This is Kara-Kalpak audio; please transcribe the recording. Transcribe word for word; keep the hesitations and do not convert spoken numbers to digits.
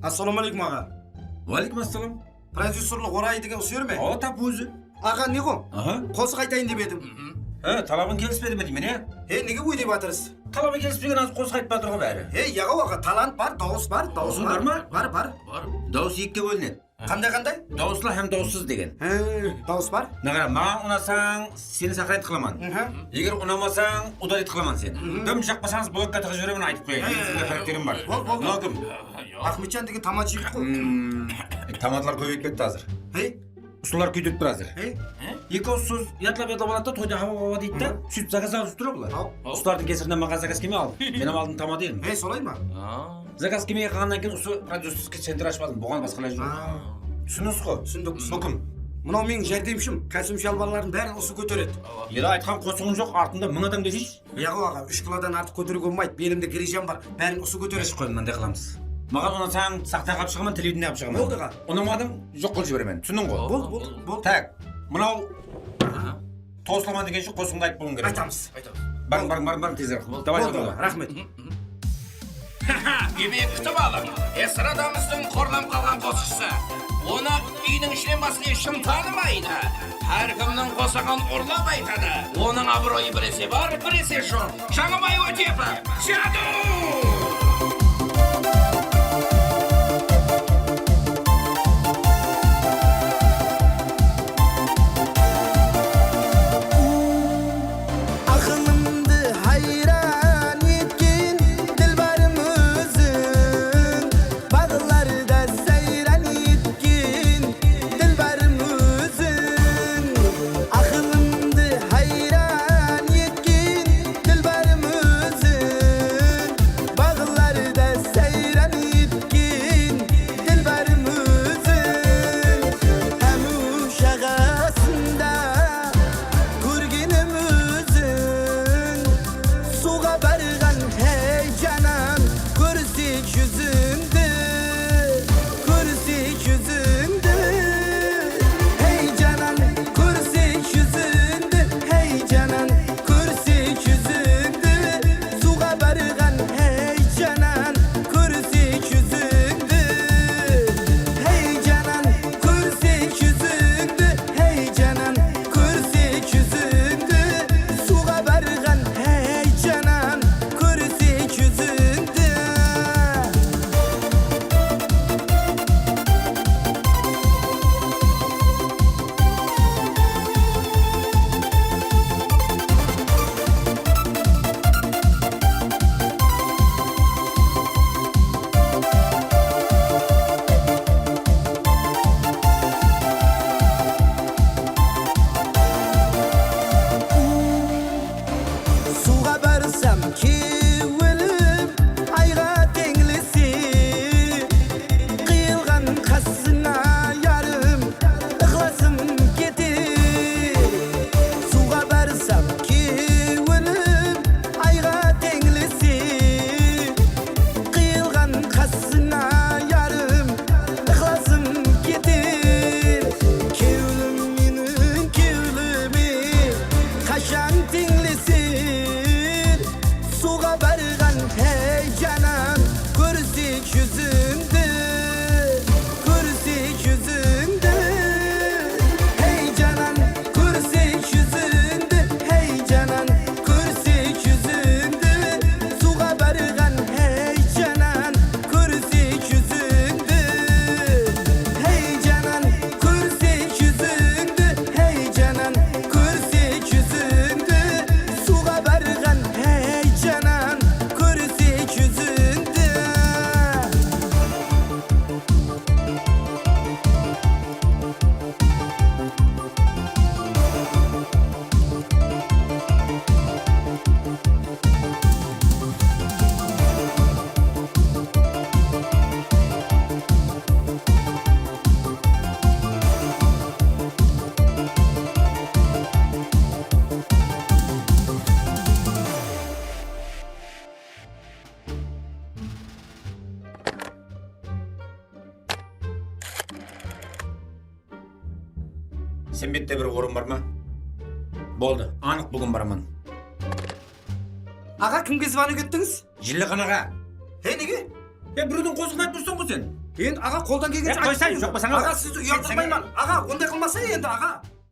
Assalawma aleykum, aǵa. Wa aleykum assalam. Prodyuserlik orayı degen usı jer me? Awa, tap ózi. Aǵa, ne ǵo? Aha. Qosıq aytayın dep edim. He, talabıń kelispedi me deymen, ya? He, nege óy dep atırsız? Talabı kelispegen, azır qosıq aytpay atır ǵo bári. He, yaǵo aǵa, talant bar, dawıs bar, dawıs bar. Dawıs bar ma? Bar, bar. Bar. Dawıs ekige bólinedi. Qanday, qanday? Dawıslı hám dawıssız degen. He, dawıs bar. Mına qara, maǵan unasań, seni saqrayt qılaman. Eger unamasań, udalit qılaman seni. Dım jaqpasańız, blokka tıǵıp jiberemen, aytıp qoyayın. He, he, he. Sizge xarakterim bar. Bol, bol, bol. Mınaw kim? Ahmetjan degen tamat jigit ǵoy. Tamatlar kóbeyip ketti házir. Hey? Usılar kúydirip tur házir. Hey? Eki awız sóz yadlap-yadlap aladı da, toyda hawa-hawa deydi da, sóytip zakazlar uzıp tur bular. Usılardıń kesirinen maǵan zakaz kelmey qaldı. Men hám aldım tamat edim. Hey, solay ma? Zakaz kelmey qalǵannan keyin usı prodyuserskiy center ashıp aldım. Buǵan basqa ilaj joq. Túsindińiz ǵo? Túsindik. Bul kim? Mınaw meniń járdemshim, kástim-shalbarlardıń bárin usı kóteredi. Ele aytqan qosıǵım joq, artımda mıń adam deseyshi. Yaǵo aǵa, úsh kilodan artıq kóteriwge bolmaydı. Belimde grejam bar. Bárin usı kóteredi. Qoy, mınday qılamız. Maǵan unasań, saqtay qap shıǵaman, televizorda alıp shıǵaman. Boldı, aǵa. Unamadıń, joq qılıp jiberemen. Túsindiń ǵo? Boldı, boldı, boldı. Tak, mınaw Tosılaman degenshe qosıǵımdı aytıp bolıwıń kerek. Aytamız, aytamız. Barıń, barıń, barıń, barıń, tezirek. Davay, davay. Boldı, raxmet. Demek, kútip alıń, estradamızdıń qorlanıp qalǵan qosıqshısı. Onı úyiniń ishinen basqa hesh kim tanımaydı. Hár kimniń qosaǵın urlap aytadı. Onıń abıroyı birese bar, birese joq. Jańabay Ótepov, Jadu! Aqılımdı hayran etken dilbarım óziń, baǵlarda sayran etken dilbarım óziń. Aqılımdı hayran etken dilbarım óziń, baǵlarda sayran etken dilbarım óziń. Hámiw jaǵasında kórgenim óziń. Suwǵa barǵan, hey janan, kórsek júzińdi. Kórsek júzińdi, hey janan, kórsek júzińdi, hey janan, kórsek júzińdi. Suwǵa barǵan, hey janan, kórsek júzińdi. Hey janan, kórsek júzińdi, hey janan, kórsek júzińdi. Suwǵa barǵan, hey janan, kórsek júzińdi. Suwǵa barsam, kewlim ayǵa teńlese, qıyılǵan qasıńa, yarım, ıqlasım keter. Suwǵa barsam, kewlim ayǵa teńlese, qıyılǵan qasıńa, yarım, ıqlasım keter. Kewlim meniń kewlime qashan teńleser? Suwǵa barǵan, hey janan, kórsek júzińdi, kórsek júzińdi. Hey janan, kórsek júzińdi, hey janan, kórsek júzińdi. Suwǵa barǵan, hey janan, kórsek júzińdi. Hey janan, kórsek júzińdi, hey janan, kórsek júzińdi. Suwǵa barǵan, hey janan, kórsek júzińdi. Sembette bir orın bar ma? Boldı, anıq búgin baraman. Aǵa, kimge zvanok ettińiz? Jillixanaǵa. He, nege? Ya birewdiń qosıǵın aytıp dursań ǵoy sen. Endi aǵa qoldan kelgenshe Ya qoysay, joq bolsań. Aǵa sizdi uyaltırmayman. Aǵa onday qılmasay endi aǵa.